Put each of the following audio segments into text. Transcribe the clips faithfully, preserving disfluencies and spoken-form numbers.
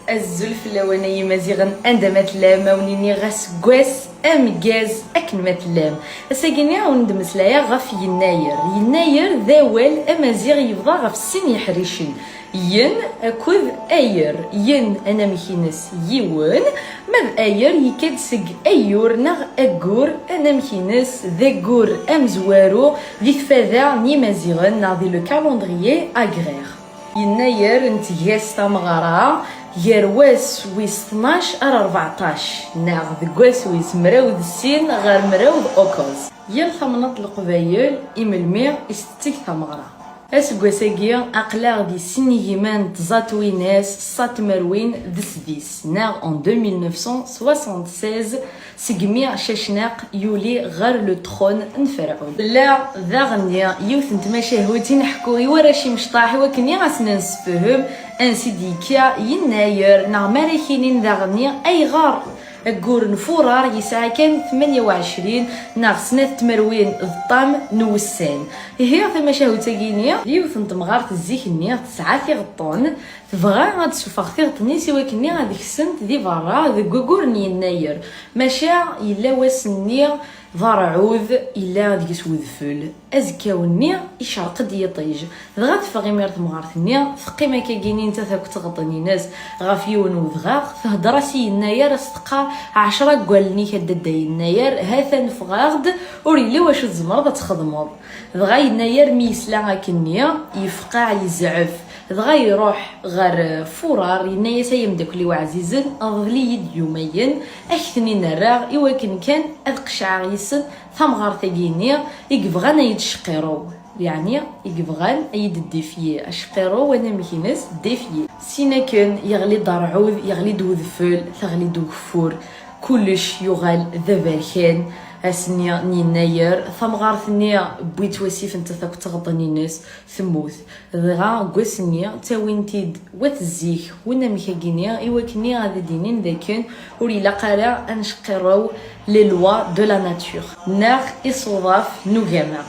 Azul fell-awen ay imaziɣen, anda ma tellam, a wen-iniɣ aseggas ameggaz akken ma tellam. Ass-agi-nni a wen-d-meslayeɣ ɣef yennayer. Yennayer d awal amaziɣ yebḍa ɣef sin yeḥricen, yen akked ayer. Yen anamek-ines yiwen, ma d ayer yekka-d seg ayyur neɣ aggur, anamek-ines d aggur amezwaru di tfada n yimaziɣen neɣ di le calendrier agraire. Yennayer n tges tameɣra gar wass wis tnac ar rbeɛṭac, neɣ deg wass wis mraw d sin ɣer mraw d ukkeẓ. Yal tamnaḍt n Leqbayel imelmi i s-tetteg tameɣra. Aseggas-agi aql-aɣ di sin igiman n tẓa twinas ṣa tmerwin d sdis, neɣ en deux mille neuf cent soixante-seize, segmi Cacnaq yuli ɣer le trône n Ferɛun. Tella daɣenni yiwet n tmacahut i neḥku i warrac imecṭaḥ i wakken i asen-nessefhem ansi d-yekka yennayer, neɣ mi ara k-inin daɣenni ayɣer aggur n Furar yesɛa kan tmanya u ɛecrin neɣ snat tmerwin d ṭam n wussan. Ihi tamacahut-agi-nni d yiwet n temɣart zik-nni tesɛa tiɣeṭṭen, tebɣa ad d-tessufeɣ tiɣeṭṭen-is i wakken ad ksent di berra deg waggur n yennayer, maca yella wass-nni d arɛud, yella deg-s wedfel. Azekka-nni icerq-d yiṭij, dɣa teffeɣ imir temɣart-nni, teqqim akkagi-nni nettat akked tɣeṭṭen-ines ɣef yiwen wedɣaɣ, thedder-as i yennayer, as-teqqar: "Ɛecra deg wallen-ik a dadda yennayer, ha-t-an ffɣeɣ-d, ur yelli wacu tzemreḍ ad txedmeḍ." Dɣa yennayer mi yesla akkenni, yefqeɛ, yezɛef, dɣa iruḥ ɣer Furar, yenna-yas: "Ay ameddakel-iw ɛzizen, ḍḍel-iyi-d yumayen, ad k-ten-in-rreɣ i wakken kan ad qecɛeɣ yis-sen tamɣart-agi-nni i yebɣan ad yi-d-cqiru." Yeɛni i yebɣan ad yi-d-défier, acqiru anamek-ines défier. Sin akken yeɣli-d rrɛud, yeɣli-d wedfel, teɣli-d ugeffur, kullec yuɣal d aberkan. Ass-nni n yennayer, tamɣart-nni wwin-tt wasif nettat akked tɣeṭṭen-ines, temmut. Dɣa deg wass-nni ttawin-t-id wat zik unamek-agi-nni i wakken ad d-inin dakken ur ilaq ara ad necqirew les lois de la nature neɣ isuḍaf n ugama.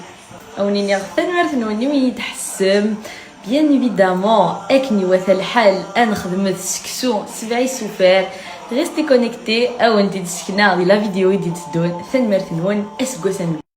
A wen-iniɣ tanemmirt-nwen i win yi-d-ḥessem. Bien évidemment, akken iwata lḥal, ad nexdmet seksu sebɛa isufar. Restez connectés, a wen-t-id-seknaɣ di la vidéo i d-iteddun. Tanemmirt-nwen, aseggas ameggaz.